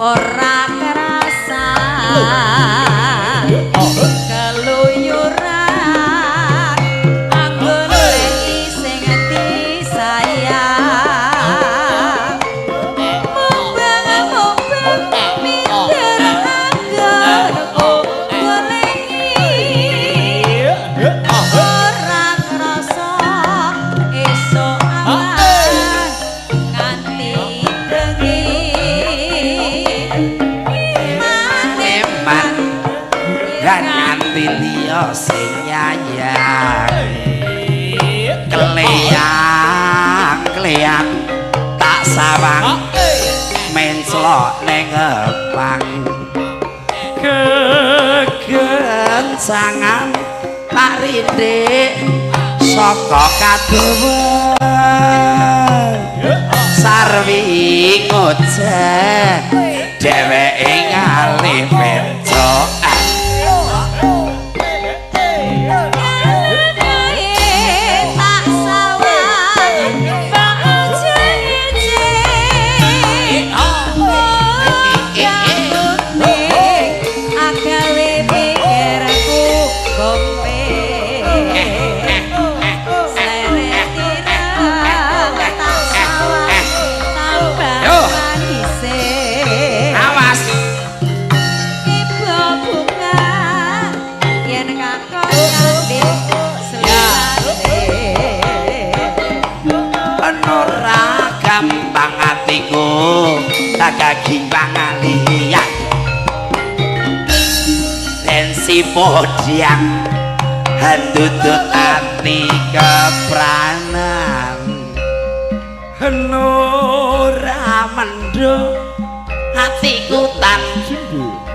ora kerasa keluyuran anggone sing disayang mubeng-mubeng minder anggonku goleki ora krasa esuk awan nganti bengi Eman lan nganti liya sing nyayang kleyang kleyang tak sawang menclok ning ngepang kegencangan tak rindik saka kadowan sarwi ngoceh dheweke ngalih mecokan. Tak sawang bak aja agawe pikirku gompe seret ireng tak sawang tambah manise. Awas. Ibu bunga yen kakon nyanding selirane. Ora gampang atiku tak gimbang aliyan tensi podiang handutut ati kepranan ora mendho atiku tan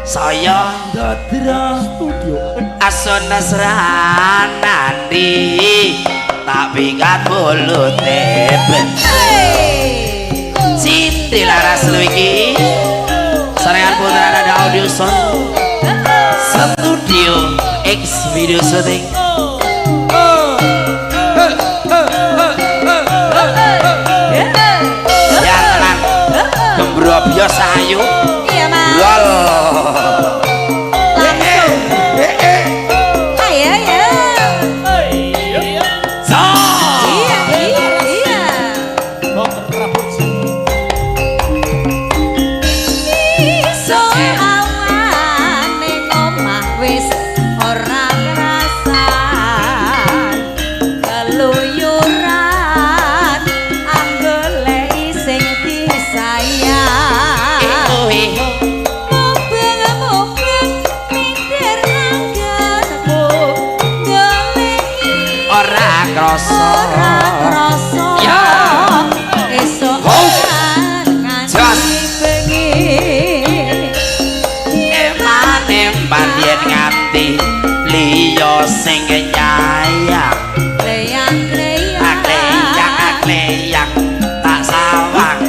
saya ndadra asun nasranani tak pikat mulute ben Cinti laras lu iki sarengan putra ada audio sound studio X video shooting. Ya tenan gembrobyos ayu. Iya, Mas. Lol. Langsung. Ayo ya. So. Iya. Iso awan ning omah wis ora krasan keluyuran anggoleki sing disayang mubeng-mubeng minder anggonku goleki Ora krasa. Ora krasa. Ya. Esuk Ho. awan nganti Jos. bengi. Eman-eman yen nganti liya sing nyayang. Kleyang kleyang. Akleyang akleyang tak sawang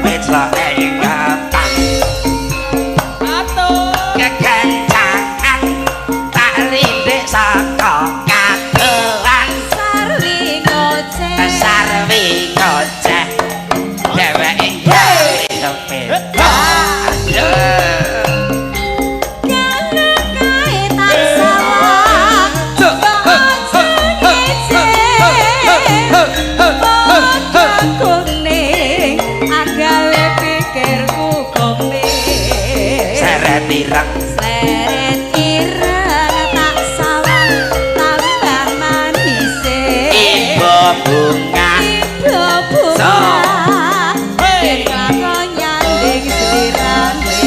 menclok ing kepang kekencangan tak rindik saka kadohan. Sarwi ngoceh. Sarwi ngoceh dheweke gawe. Kae tak sawang kok aja ngece padha kuning agawe pikirku gombe. Seret ireng. Seret ireng tak sawang tambah manise. Ibu bunga. Ibu bunga yen kelakon nyanding slirane.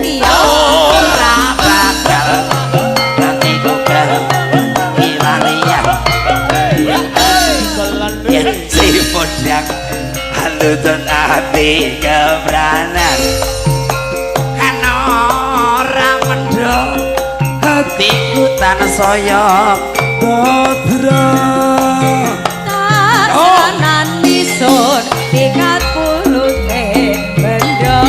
Iya. Ora bakal atiku kehilangan yen si podang halutun ati kepranan ora mendho hatiku tansaya dodra. Tak senani sun tikat pulute benda.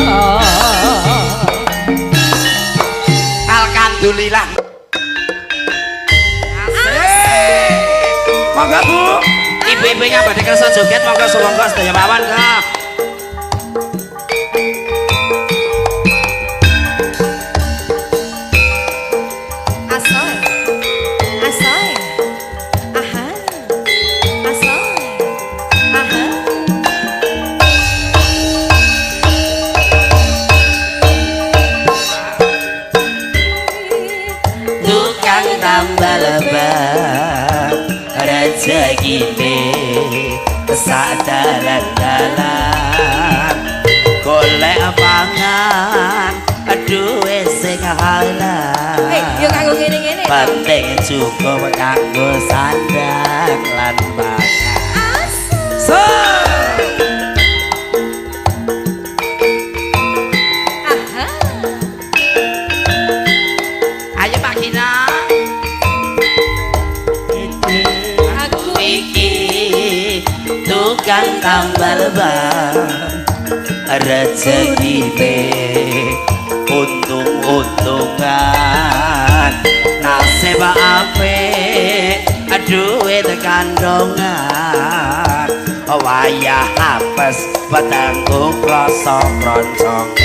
Alhamdulillah. Asik. Monggo Bu, ibu-ibu yang badhe kersa joget monggo sumangga sedaya mawon kok. Cukup kanggo sandang lan pangan. So. Aha. Ayo Pak Gina. Aku iki tukang tambal ban, rezekine untung-untungan, nasib apik duit kandongan, wayah apes wetengku krasa kroncongan.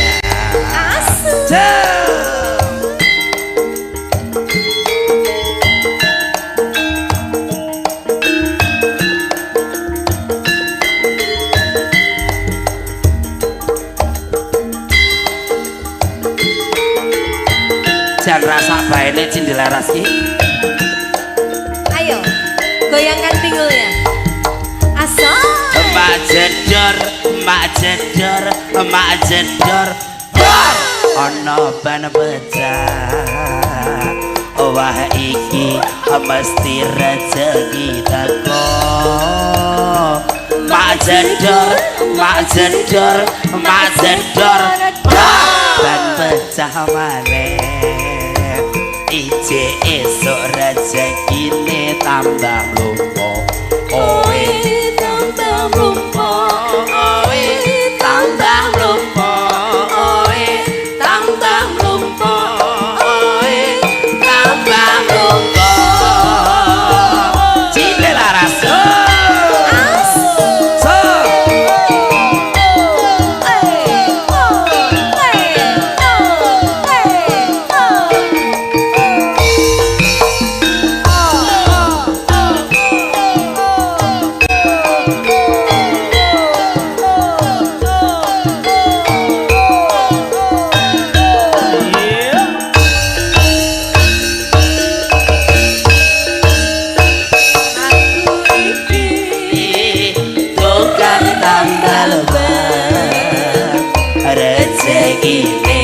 Asu. Jan rasa baene cindelaras ki. Ayo, goyangkan pinggulnya. Asal. Mak jedor, mak jedor, mak jedor. Bor! Ana ban pecah. Wah iki mesti rezeki teko. Mak jedor, mak jedor, mak jedor. Bor! Ban pecah maneh. Ije esuk rezekine tambah mlumpuk. Owe tambah mlumpuk. Owe tambah mlumpuk. Owe tambah mlumpuk. Owe tambah mlumpuk. Cile laras. Asu. So. Eh, oh, eh, oh, eh, oh. Aku iki Tukang tambal ban, rezekine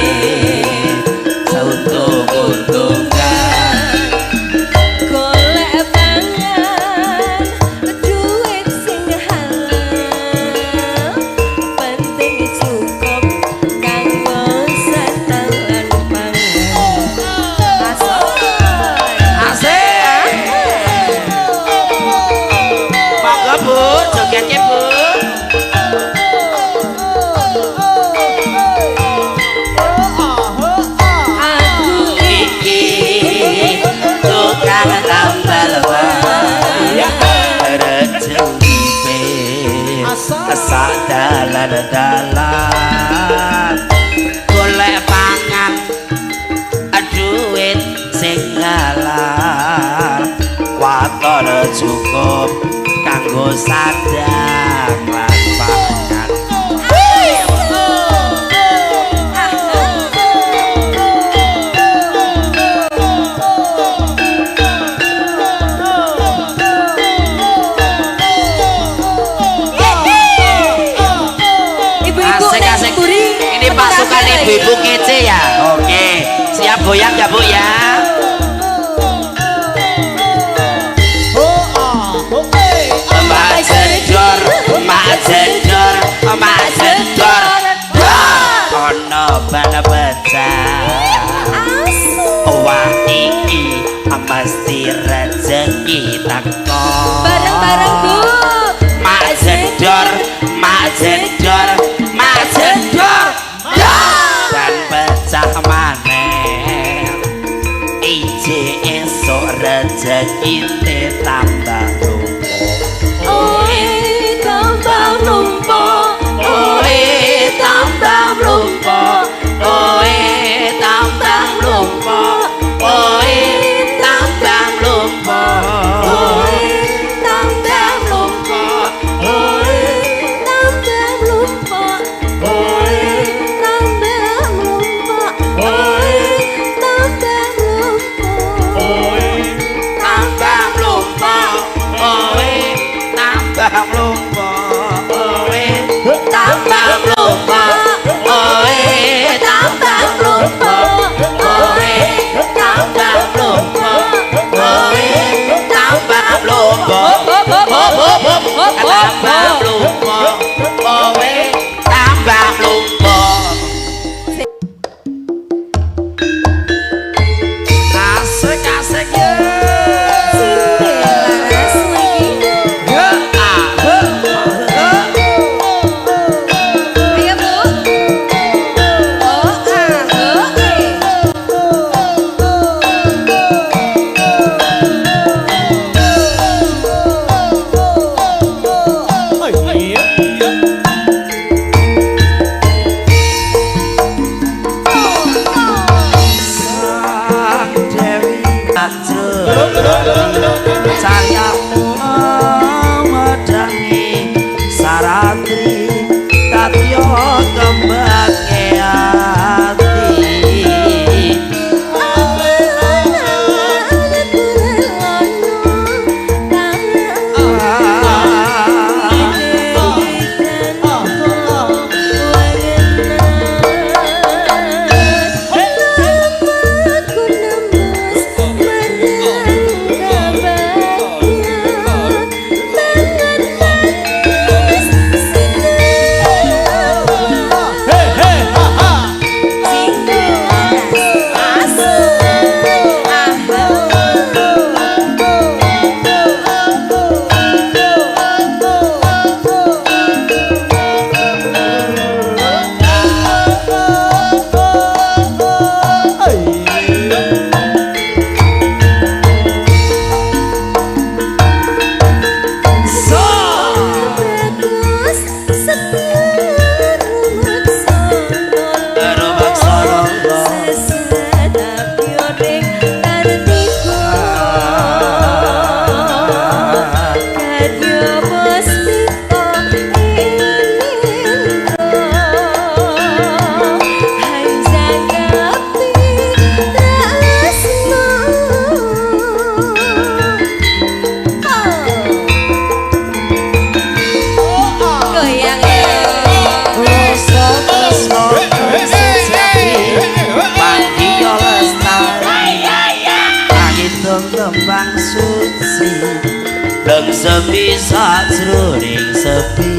untung-untungan. Golek pangan duit sing halal, penting cukup kanggo sandang lan pangan. Asal. Asik. Monggo Bu, jogetke Bu. Aku Iki tukang tambal ban, rezekine sak dalan-dalan, golek pangan duit sing halal, waton cukup kanggo sandang lan pangan. Ibu-ibu Asik neng asik. mburi, Ini pasukan ibu-ibu kece ya. Oke, siap goyang ya Bu ya. Mak jedor, mak jedor, mak jedor. Ono ban pecah. Asu. Wah iki mesti rezeki teko. Bareng-bareng Bu. Mak jedor, mak jedor, mak jedor. Dan pecah maneh. Ije esuk rezekine tambah lumpuk. Oe tambah mlumpuk. Oe tambah mlumpuk. Oe tambah mlumpuk. Oe tambah mlumpuk. Oe tambah mlumpuk. Oe tambah mlumpuk. Rumaksana. Goyang ya. Rasa tresno sejati panggiya lestari Pangitung kembang suci Leng sepi sajroning sepi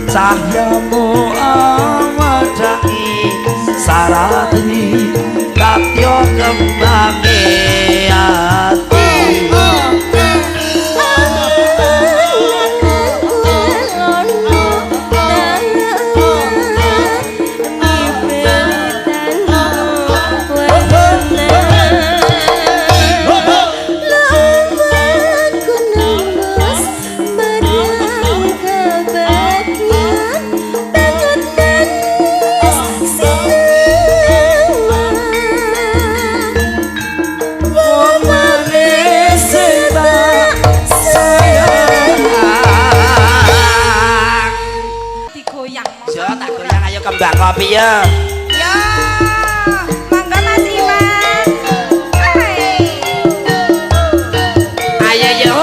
cahyamu amedaki saradni katya kembange ati. Wong sing tak sayang. Digoyang. Yo tak goyang ayo kembang kopi ya. Ya, mangga Mas Iman. Hai. Ayo yo.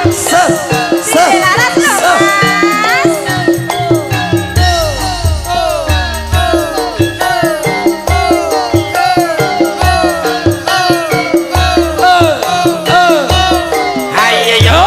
Se se Laras lho, se. Mas. Ayo yo.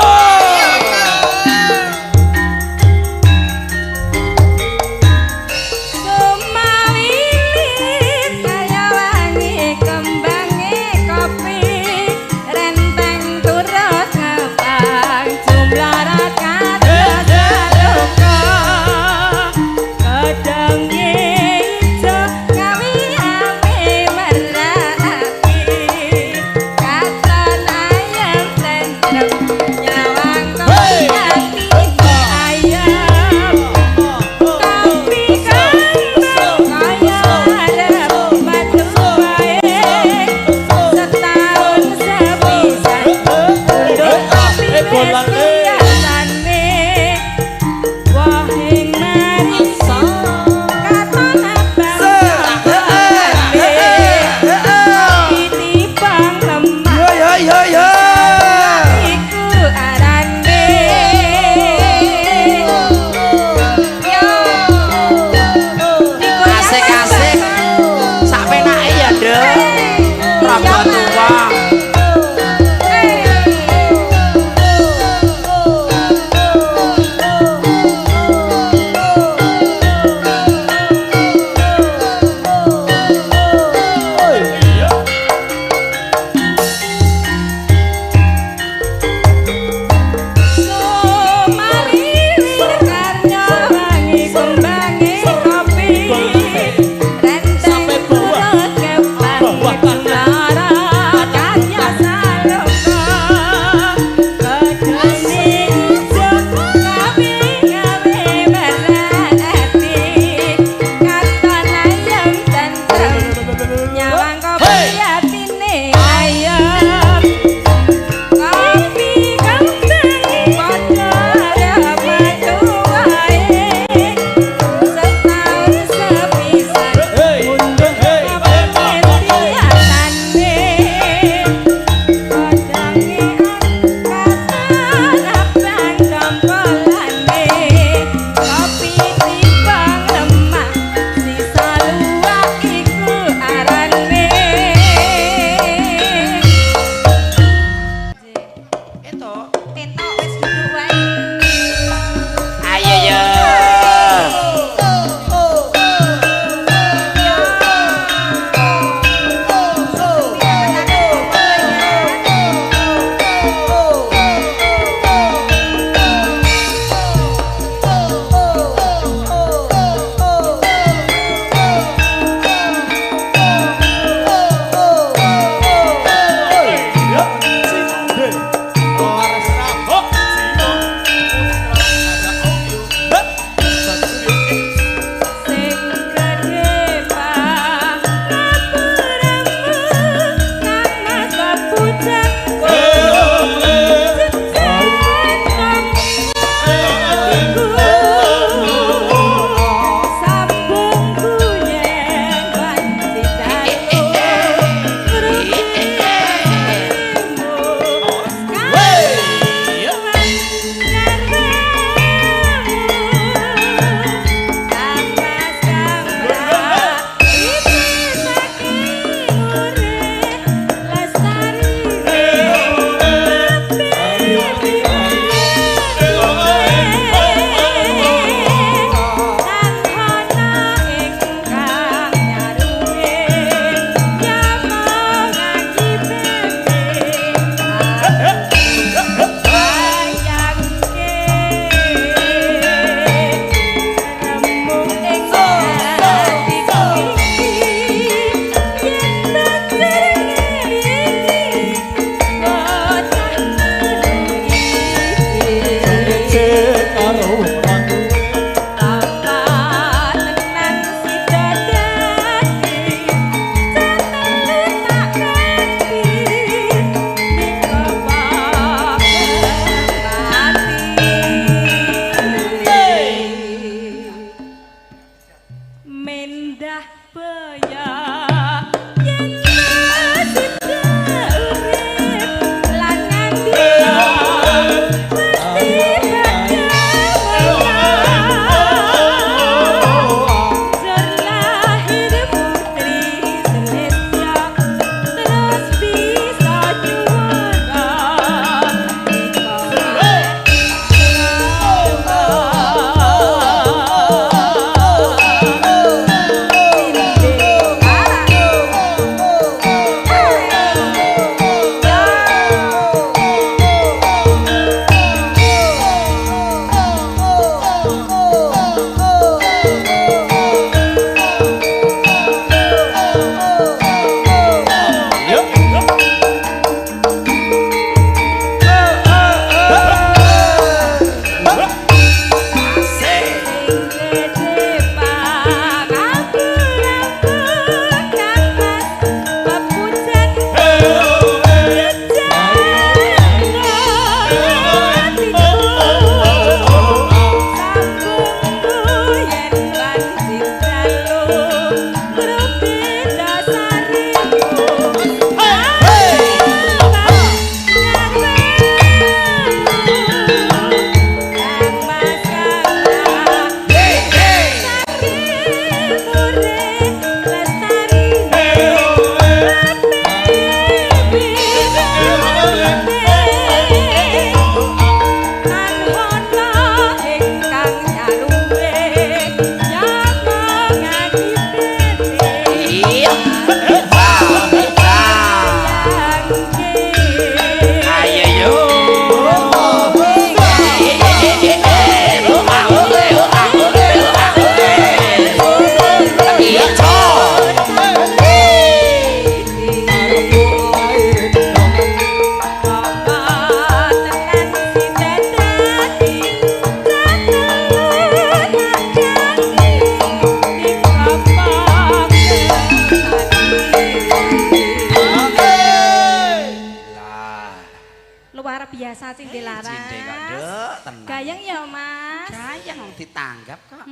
biasa cinde laras. Cinde kok, Nduk, tenang. Gayeng ya, Mas. Gayeng wong ditanggap kok.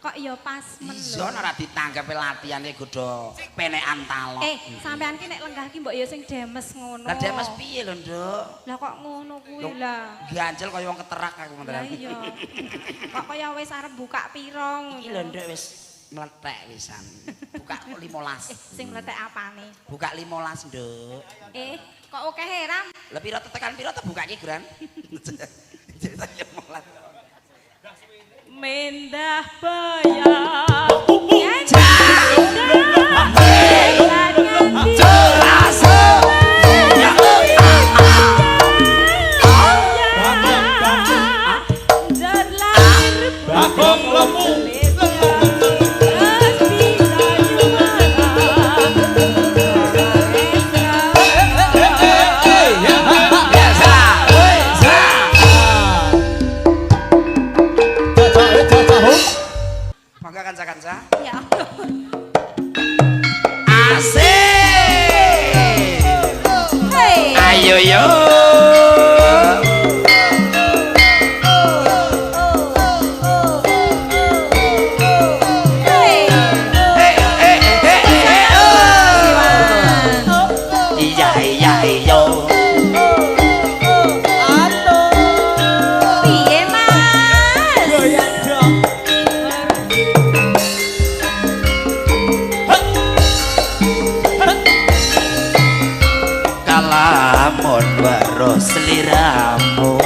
Kok ya pas men lho. Iya ora ditanggape latihane godho penekan talok. Sampean ki nek lenggah ki mbok ya sing demes ngono. Lah demes piye lho, Nduk? Lah kok ngono kuwi lah. Ganjel kaya wong keterak aku ngono. Lah iya. Kok kaya wis arep buka pira ngono. Iki lho, Nduk, wis mlethek wisan. Buka 15. Sing mlethek apane? Buka 15, Nduk. Kok akeh Ram? Lah pira tekan pira te buka iki, Gran? Cerita 15. Mendah bayar Kanca-kanca. Ya Allah. Asik. Hey. Ayo yo. Hey. Hey hey hey hey oh. Iya iya yo. Piye, Mas? Kalamun weruh sliramu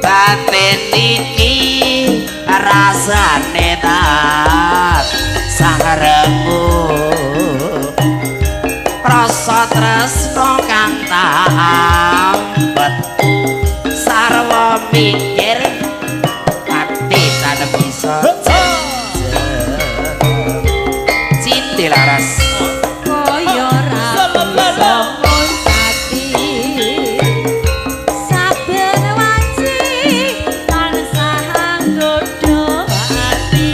batin iki rasane tak sarengmu rasa tresno kang tak ambet sarwa mikir ati tan bisa cinte laras kaya ra bisa ngontati saben wanci tansah nggodha ati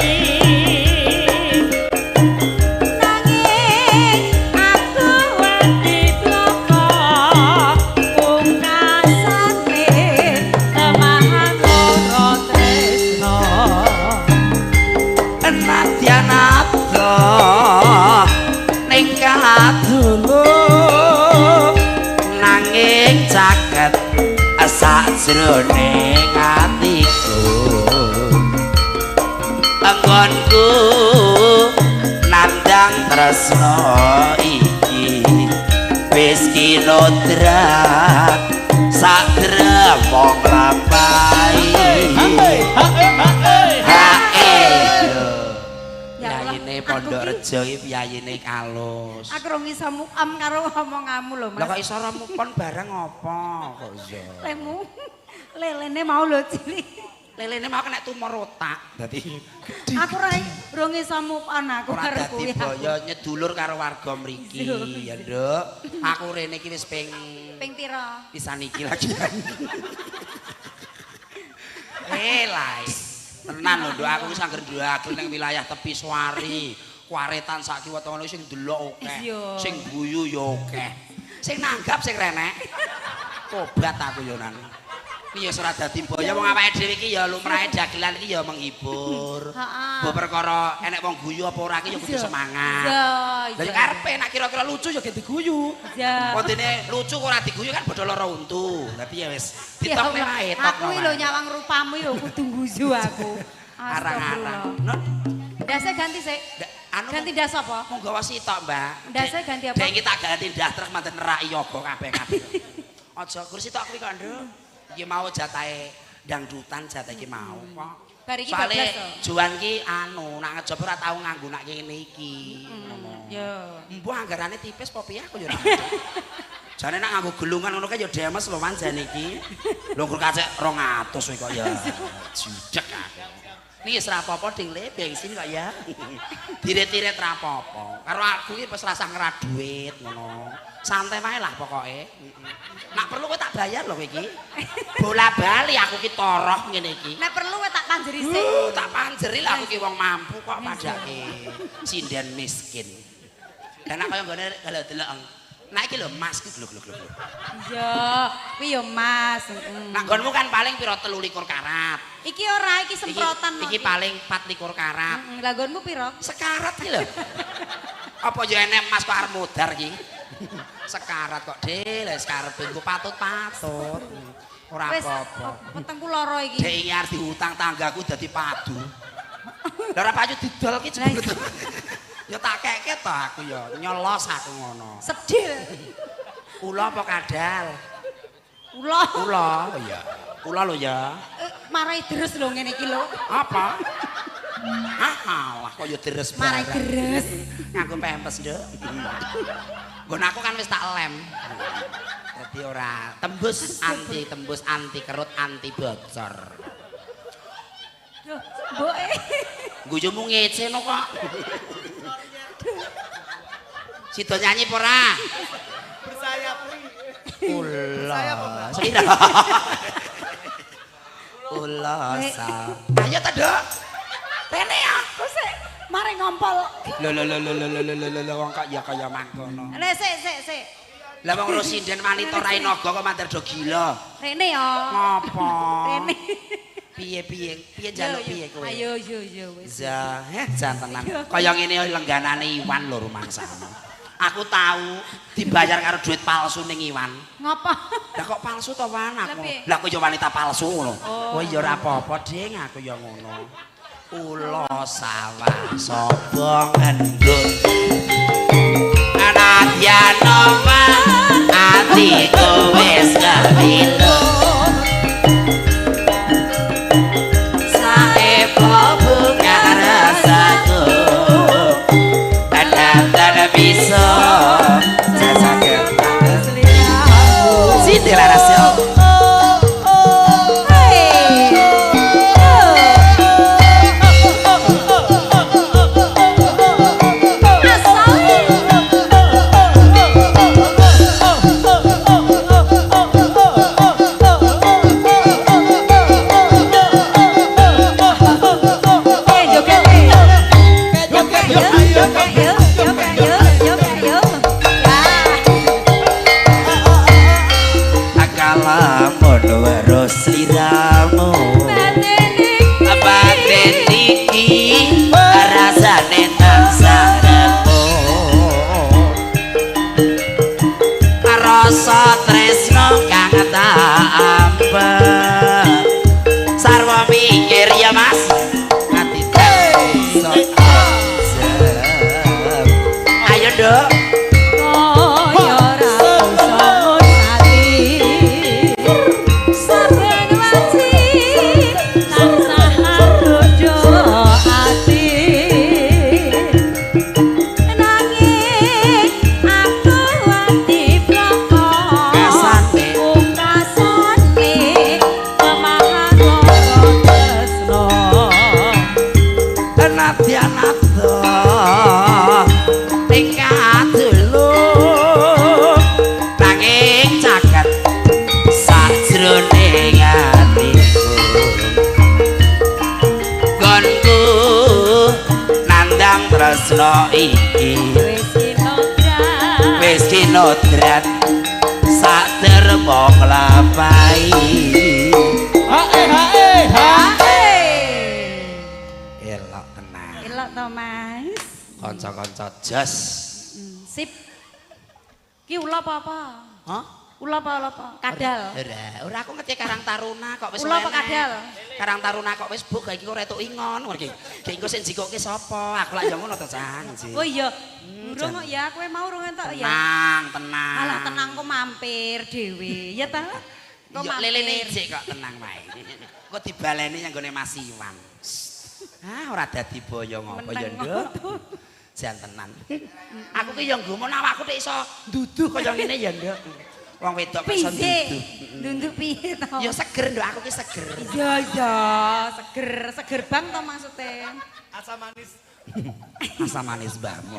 nanging aku wedi bloko pungkasane temahan lara tresno. Nadyan ning kadulu nanging caket sajroning atiku anggonku nandang tresno iki wis kinodrat sadremong nglampahi. Ya Allah, Piyayine Pondok Rejo iki piyayine alus. Aku rong iso muam karo omonganmu lho, Mas. Lah kok iso ora mupon bareng apa kok iso? Lemu. Lelene mau lho cilik. Lelene mau kena tumor otak. Dadi aku ora rong iso mupon aku ora karo dadi kuwi. boyo nyedulur karo warga mriki ya, Nduk. Aku rene iki wis ping Ping pira? Pisan iki lagi. Lah. Tenan lho, Nduk, aku wis angger ndagel ning wilayah tepi Suwari. Kuaretan sak kiwa tengene sing ndelok akeh, sing guyu ya akeh. Sing nanggap sing renek. Tobat aku ya nan. Iki ya ora dadi boyo wong awake dhewe iki ya lumrahe dagelan iki ya menghibur. Heeh. Mbok perkara enek wong guyu apa ora iki ya kudu semangat. Iya. Lah ya karepe nek kira-kira lucu ya diguyu. Iya. Kontene lucu kok ora diguyu kan padha lara untu. Dadi ya wis ditokne wae tokno. Aku iki lho nyawang rupamu ya kudu guyu aku. Arang-arang. Nun, Ndase ganti sik. Anu ganti ndas apa? Mung gawa sitok, Mbak. Ndase ganti apa? Dek iki tak ganti ndas terus manten neraki yoga kabeh-kabeh. Aja kursi tok kuwi kok, Nduk. Iki mau jatahe dangdutan jatah iki mau kok. Bar iki Soale bablas to. Juan ki anu nak ngejob ora tau nganggo nak ngene iki. Ngono. Yo. Mbuh anggarane tipis apa piye aku ya ora. Jane nak nganggo gelungan ngono kae ya demes lho manjane iki. Lho nggur kacek 200 kuwi kok ya. Judek aku. Niki wis ra apa-apa ding le bensin kok ya. Diret-iret ra apa-apa. Karo aku iki wis rasah ngerat duit ngono. Santai wae lah pokoke. Nak perlu kowe tak bayar lho kowe iki. Bola-bali aku ki toroh ngene iki. Nek perlu kowe tak panjeri sik. Tak panjeri lah aku ki wong mampu kok padake. Sinden miskin. Lah nek kaya nggone kalau delok Nah iki lho Mas ki lho lho lho. Iya, kuwi ya Mas. Heeh. Nah nggonmu kan paling pira 23 karat. Iki ora, iki semprotan. Iki paling 24 karat. Heeh, lah nggonmu pira? Sekarat iki lho. Apa ya enek Mas kok arep modar iki? Sekarat kok Dhe, lha sekarepe engko patut-patut. Ora apa-apa. Wetengku lara iki. Dhek iki arep diutang tanggaku dadi padu. Lah ora payu didol ki jebul. Ya tak keke to aku ya, nyolos aku ngono. Sedil. Ula apa kadal? Ula. Ula, oh iya. Ula lho ya. Marai deres lho ngene iki lho. Apa? Ah, alah kok ya deres barang. Marai deres. Nganggo pempes, Nduk. Nggon aku kan wis tak lem. Dadi ora tembus, anti tembus, anti kerut, anti bocor. Duh, mboke. Guyumu ngece no kok. Sido nyanyi apa ora? Bersayap. Ula. Sepira? Ula sa. Ayo ta, Dok. Rene aku sik mari ngompol. Lho lho lho lho lho lho lho wong kok ya kaya mangkono. Lha sik sik sik. Lah wong Rosinden wanita rai naga kok mantar do gila. Rene ya. Ngopo? Rene. Piye-piye? Piye njaluk piye kowe? Ayo yo yo wis. Za, jan tenan. Kaya ngene lengganane Iwan lho rumangsamu. Aku tahu dibayar karo duit palsu ning Iwan. Ngopo? Lah kok palsu to Wan aku? Lah aku ya wanita palsu ngono. Oh iya ora apa-apa, Ding, aku ya ngono. Ula sawah sapa ngendut. Anadyan atiku wis kepitu. Saepo bunga rasaku. Tanda-tanda bisa jajake sliramu. Siti laras yo. Sliramu batin iki rasane tansah remuk rasa tresno kang tak ampet sarwa mikir ya Mas ati iso ayo Nduk. Tresno iki wis kinodrat sak dermo nglampahi. Hae hae hae. Elok tenan. Elok to Mas. Kanca-kanca jos. Sip. Ki ula apa-apa? Hah? Ula apa ula apa? Kadal. Ora, ora aku ngerti Karang Taruna kok wis. Ula apa kadal? Karang Taruna kok wis buk iki ora entuk ingon ngono iki. Ki engko sing jikoke sapa? Aku lak ya ngono to, Cang. Oh iya. Urung kok ya, kowe mau urung entuk ya. Tenang, tenang. Alah tenang kok mampir dhewe. Ya ta? Kok mampir. Lelene jek kok tenang wae. Kok dibaleni nang gone Mas Iwan. Ah, ora dadi boyo ngopo ya, Nduk. Jan tenan. Aku ki ya nggumun awakku nek iso nduduh kaya ngene ya, Nduk. Wong wedok kok iso nduduh. Ndunduk piye to? Ya seger Nduk, aku ki seger. Iya iya, seger, seger bang to maksude. Asam manis. Asam manis mbahmu.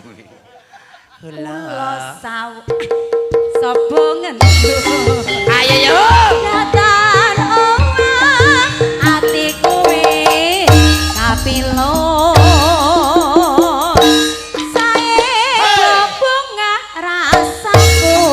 Kula saw sapa ngendut. Ayo yo. Datan omah atiku wis kapilo. Sae bunga rasaku.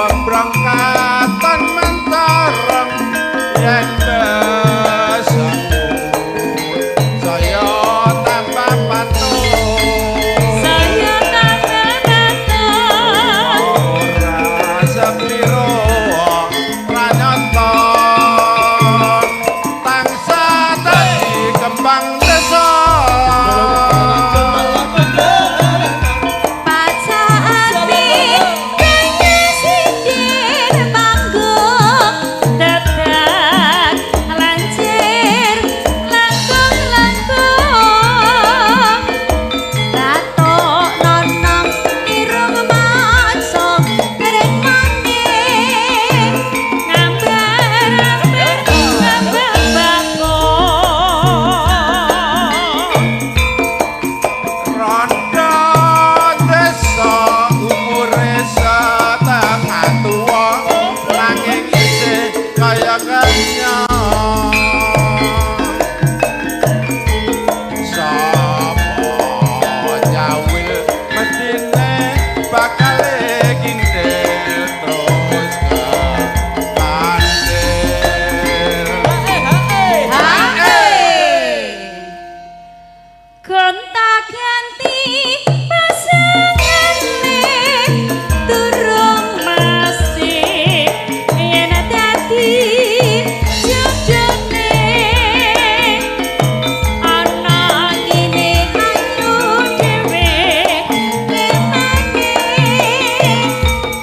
Pombrong katon mentereng yen besemut saya tambah patut. Saya tambah patut. Ora sepiro pranyata tangsa dadi kembang desa. Pacak ati kaya sindir panggung dadak lancir langkung-langkung batuk nonong irung maca kering maning ngambar-ambar nambah bakung. Rondo desa umure setengah tuwa nanging isih kaya kenya. Sapa nyawil mestine bakal kintil terus kandel. Gonta-ganti pasangane durung mesti yen dadi jodone ana kene ayu dhewe lemane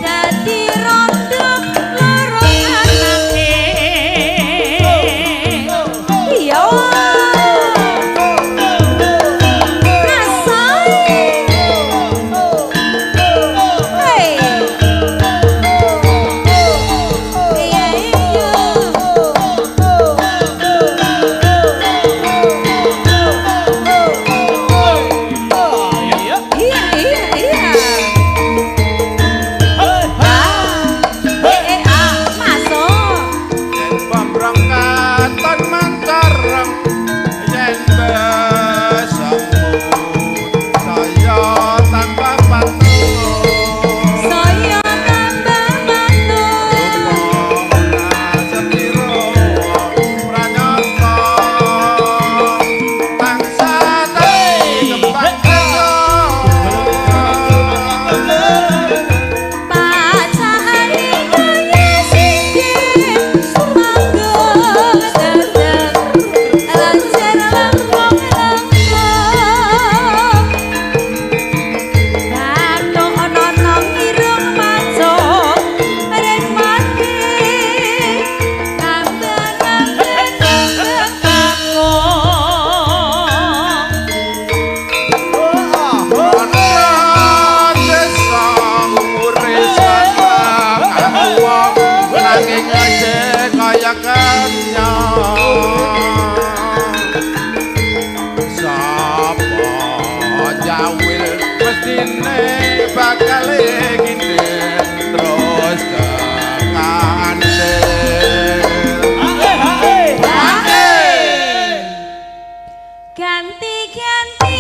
dadi rondo loro anake. Iya. Yen pombrong katon mentereng yen besemut saya tambah patut. Saya tambah patut. Ora sepiro pranyata tangsa dadi kembang desa. Pacakane kaya sindir panggung dadak lancar langkung-langkung batuk nonong irung maca ring mati nambah-nambah nambah bakung. Rondo desa umure setengah tuwa nanging isih kaya kenya. Sapa jawil mestine bakal kintil terus kekandel. Ganti-ganti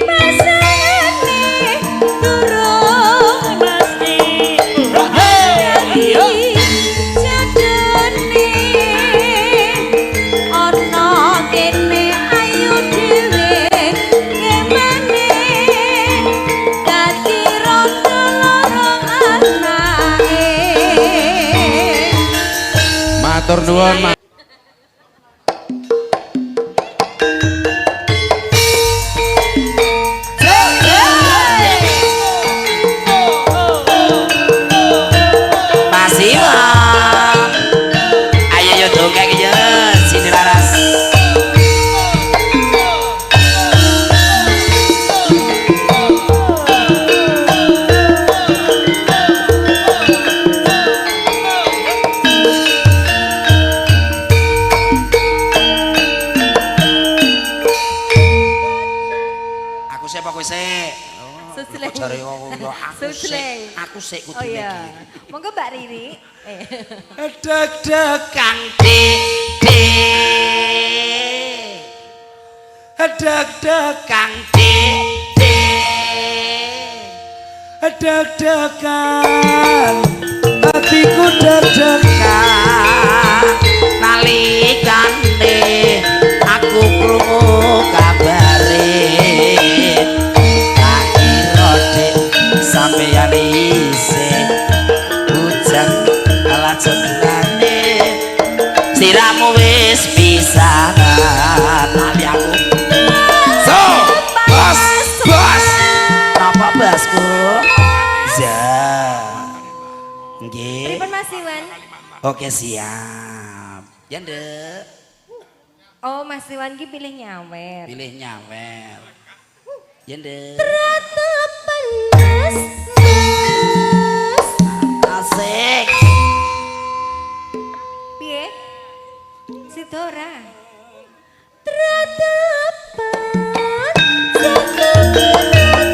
pasangane durung mesti dadi jodone ana kene ayu dhewe kemane dadi rondo loro anake. Matur nuwun. Pasiwa. Ayo yo dongeng yo sini laras. Aku sik apa kowe sik? Oh, Susleng. kok jare kok yo aku sik. Susleng. Aku sik Oh kudune iya. iki. Monggo Mbak Riri. Deg-degan dik deg-degan dik deg-degan. Atiku deg-degan nalikane aku krungu kabare. Tak kira dik sampeyan isih bujang ala jebulane siramu wis pisahan lali aku. So, bos, bos. Napa basku? Ja. Nggih. Pripun Mas Iwan? Oke siap. Ya ndek, Oh, Mas Iwan ki pilih nyawer. pilih nyawer. Ya ndek. Tepen mas mas. Asik. Piye? Sido ora? Tepen jago tepen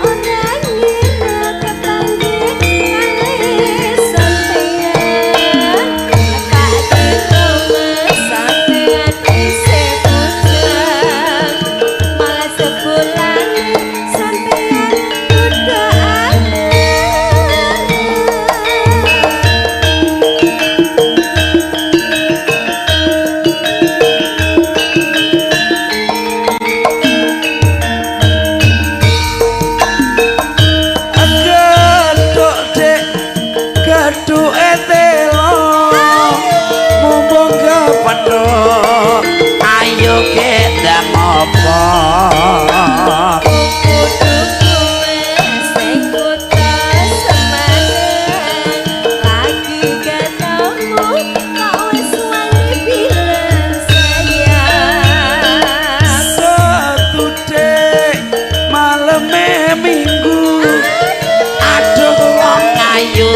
ora ngira kepanggih kalih sampeyan. Tak kira mas sampeyan isih bujang, malah sebulan sampeyan kudu aku. Geduk dek geduke telo mumpung kepethuk. Ayo kendang apa? Kudu kowe sing kutha Semarang, lagi ketemu kok wis wani bilang sayang. Setu dek maleme minggu. Aduh wong ayu,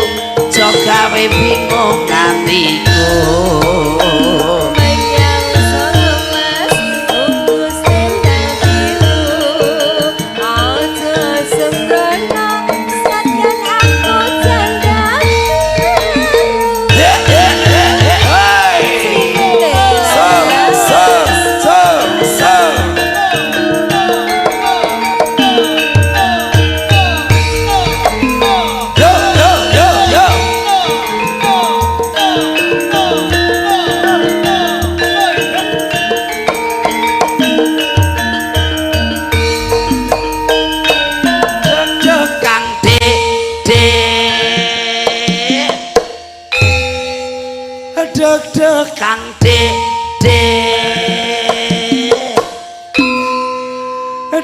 aja gawe bingung atiku. Menyang Solo Mas tuku sendal biru, aja sembrono sadyan aku janda. Hey. So, so, so, so. Yo, yo, yo, yo. Kang Dek, Dek. Deg-deg Kang Dek, Dek.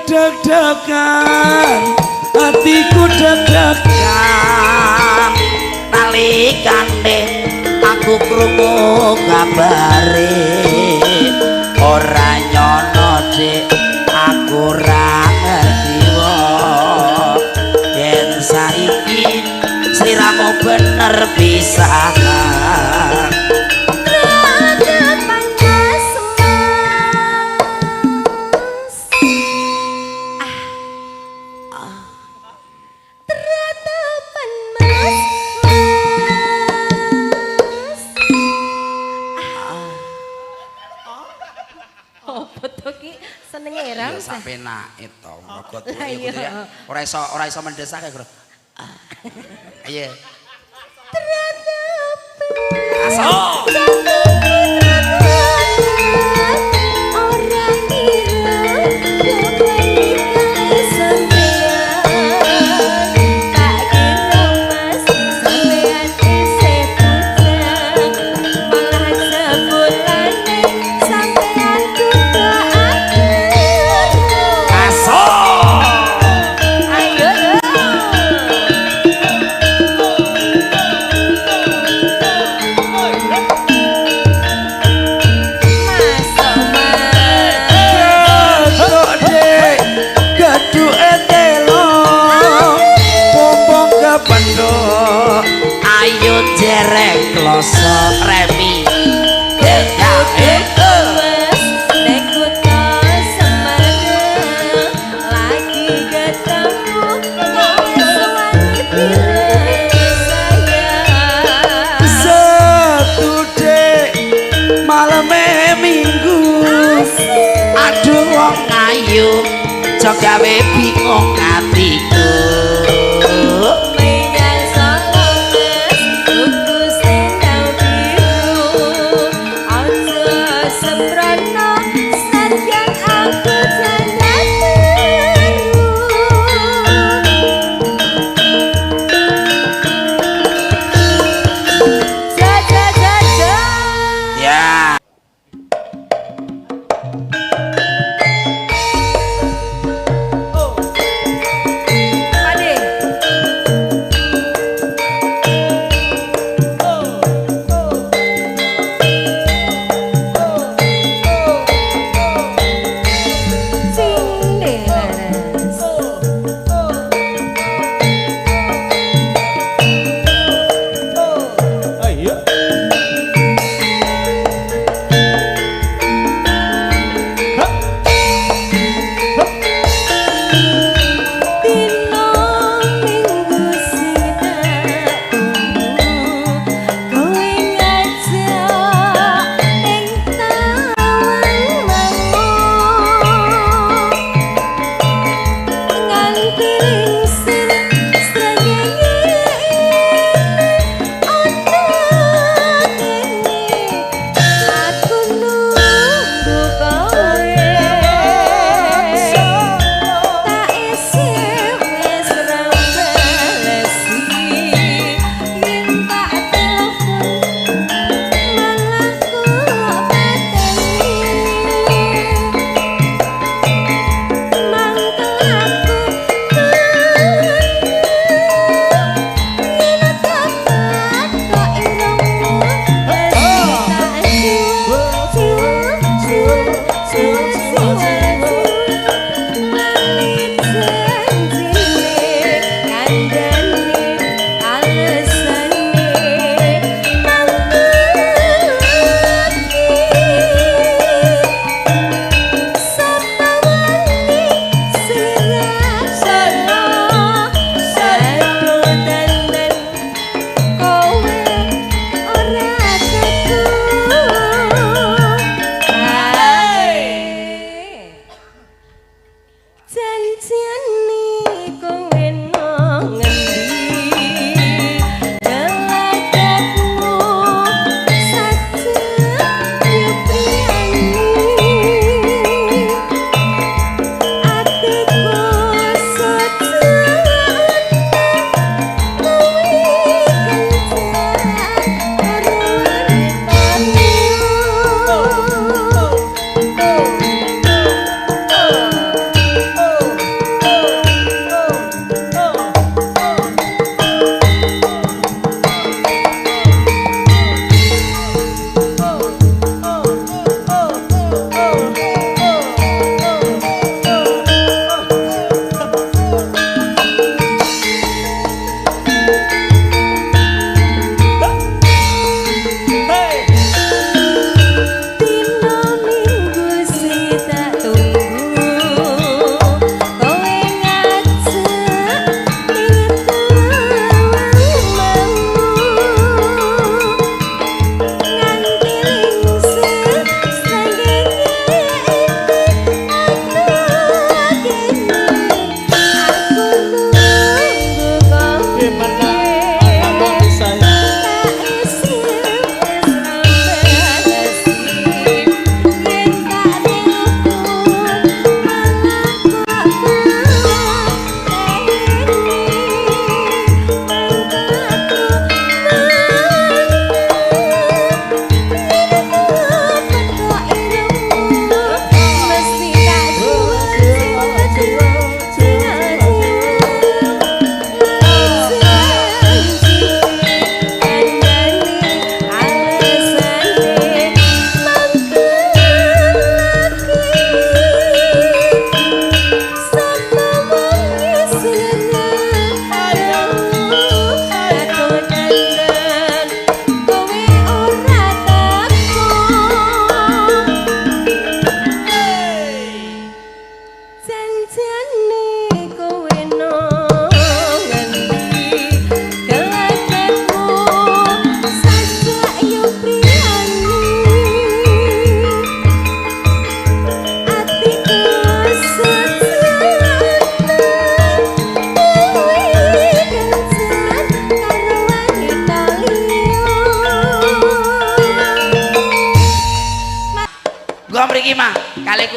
deg-degan atiku deg-degan. Kang nalikane aku krungu kabare ora nyono dik aku ora ngerti wae yen saiki sliramu bener pisahan. Tepen mas mas. Tepen mas mas. Apa to ki senenge Ya ram? sapenake to mergo Lah iya. kudu ya ora iso mendesak ya, Bro. Ayo. Aso. Ora ngira kepanggih kalih sampeyan. Tak kira mas sampeyan isih bujang, malah sebulane sampeyan kudu aku. Aso. Ayo lho. Mas Mas. Geduk dek geduke telo mumpung kepethuk. Ayo jerek kloso remi. Ya, eh, eh. Mas nek kutha Semarang lagi ketemu kok wis wani bilang sayang. Setu dek maleme minggu. Aduh wong ayu, aja gawe bingung atiku. Menyang Solo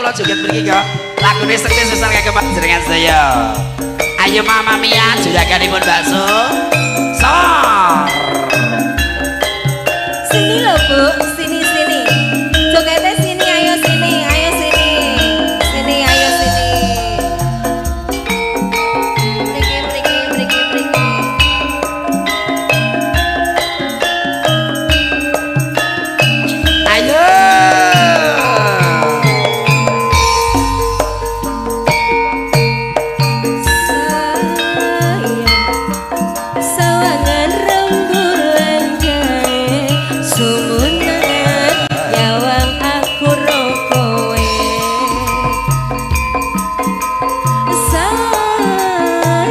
kula joget mriki kok. Lagune sekti susah kagem panjenengan sedaya. Ayo Mama Mia juraganipun bakso. Sor. Sini loh Bu, sini sini. Jogetnya sini, ayo sini, ayo sini. Sini, ayo sini. Mriki, mriki, mriki, mriki. Ayo. Sayang, sawangan rembulan gawe sumunan nyawang aku ro kowe. Sayang,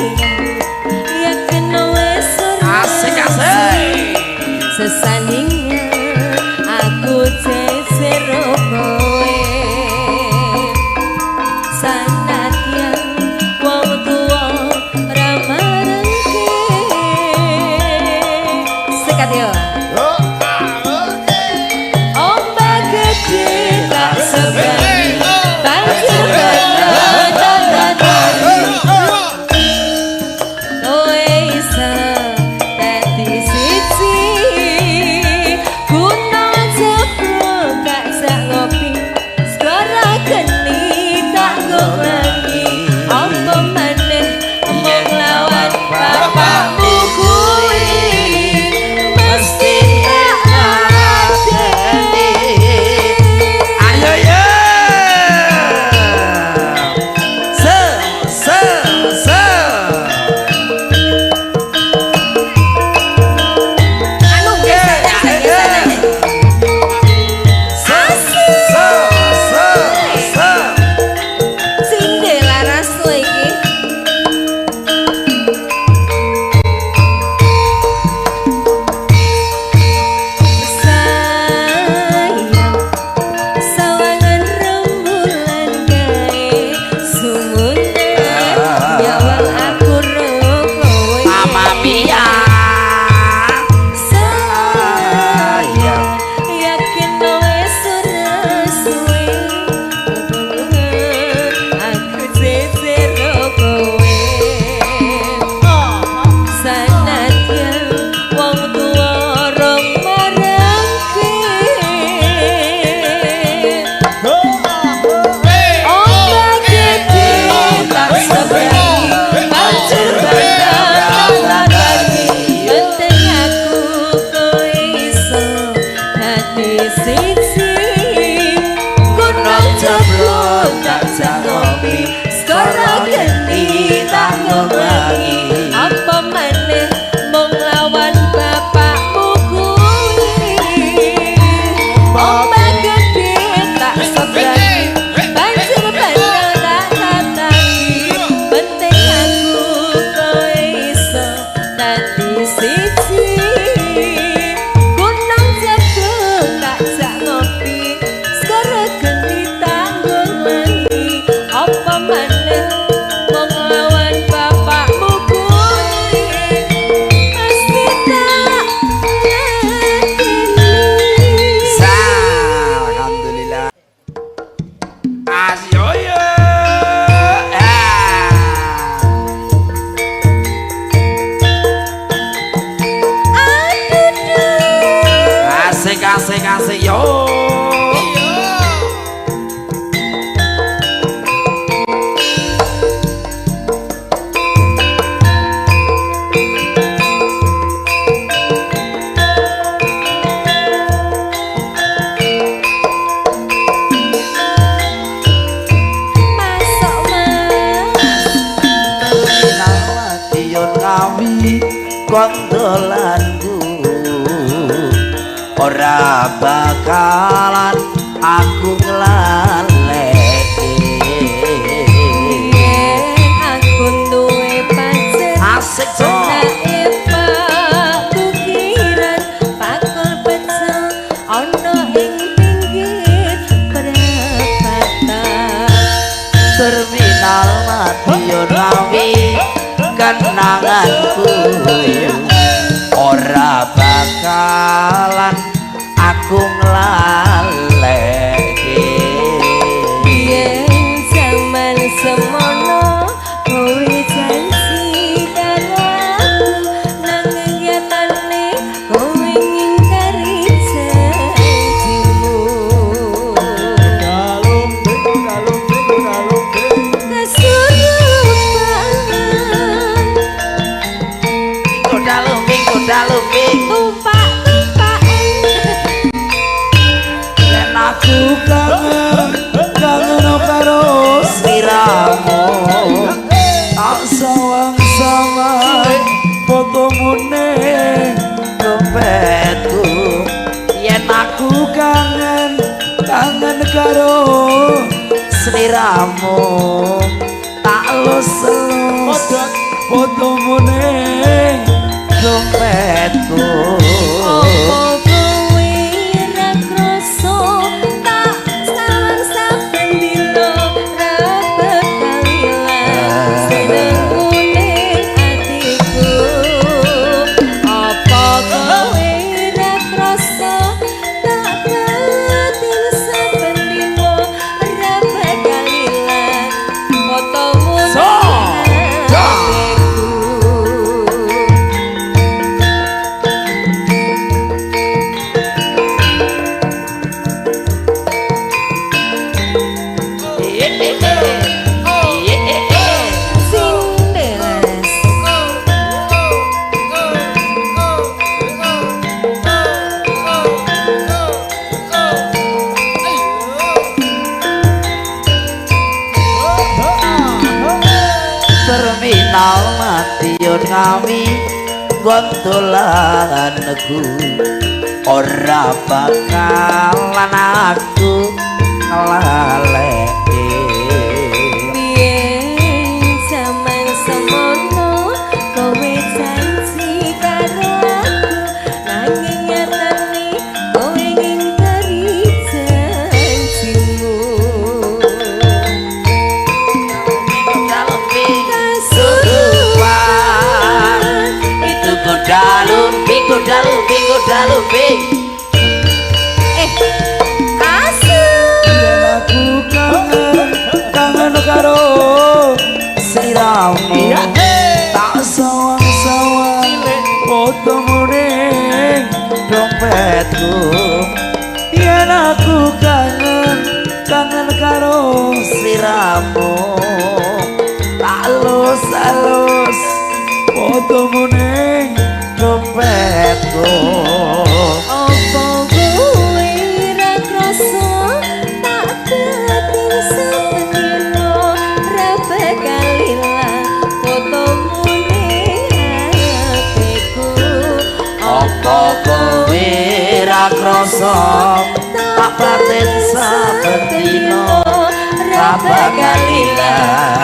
yakin wis ora Asik asik. Sesandingan aku jejer kowe. Sanadyan wong tuwa ra marengke. Sekat yo. Ombak gede tak sebrani, banjir bandang tak tatani. Kowe iso dadi siji. Gunung jeblok gak sak ngopi, segara geni tak ngomani. Apa maneh mung lawan bapakmu kuwi mesti tak ladeni. Ayo ya. Se se se. Anu geser geser. Se se se se. Sinde laras kowe iki. Sayang, sawangan rembulan gawe sumunan nyawang aku ro kowe. Mama Mia. Sayang, yakin wis ora suwe aku jejer kowe. Sanadyan wong tuwa rong marengke. Ombak gede tak sebrani, banjir bandang tak tatani. Penting aku kowe iso dadi siji. Gunung jeblok tak jak ngopi, segara geni tak ngowangi. Apa maneh mung lawan bapakmu kuwi. Ombak gede tak sebrani, banjir bandang tak tatani. Penting aku kowe iso dadi siji. Gunung jeblok tak jak ngopi, segara geni tak ngomani. Apa maneh mung lawan bapakmu kuwi mesti tak ladeni. Alhamdulillah. Asik yo. Ah. Asik asik asik yo. Masuk mas. Madiun Ngawi kondolanku ora bakalan aku nglaleke. Yen aku duwe pacar Asik jo. anake Pak Tukiran bakul pecel ana ing pinggir perapatan. Terminal Madiun Ngawi kenanganku ora bakalan aku nglaleke. Yen kuda lumping. Tumpak-tumpak. Yen aku kangen kangen karo sliramu tak sawang-sawang fotomu ning dompetku. Yen aku kangen kangen karo sliramu tak elus-elus fotomu ning dompetku. Opo kowe ra krasa tak sawang saben dina ra bakal ilang senengmu ning atiku. Apa kowe ra krasa tak batin saben dina ra bakal ilang fotomu ning atiku. Sindeles. Terminal Madiun Ngawi gondolanku ora bakalan aku nglaleke. Biyen jaman semono kowe janji karo aku, nanging nyatane kowe ngingkari janjimu. Kasurupan Itu kuda lumping, kuda lumping, kuda lumping. Asu. Yen aku kangen kangen karo Sliramu tak sawang-sawang fotomu ning dompetku. Yen aku kangen kangen karo Sliramu tak elus-elus fotomu ning dompetku. Apa kowe ra krasa tak batin saben dina ra bakal ilang fotomu ning atiku. Apa kowe ra krasa tak batin saben dina ra bakal ilang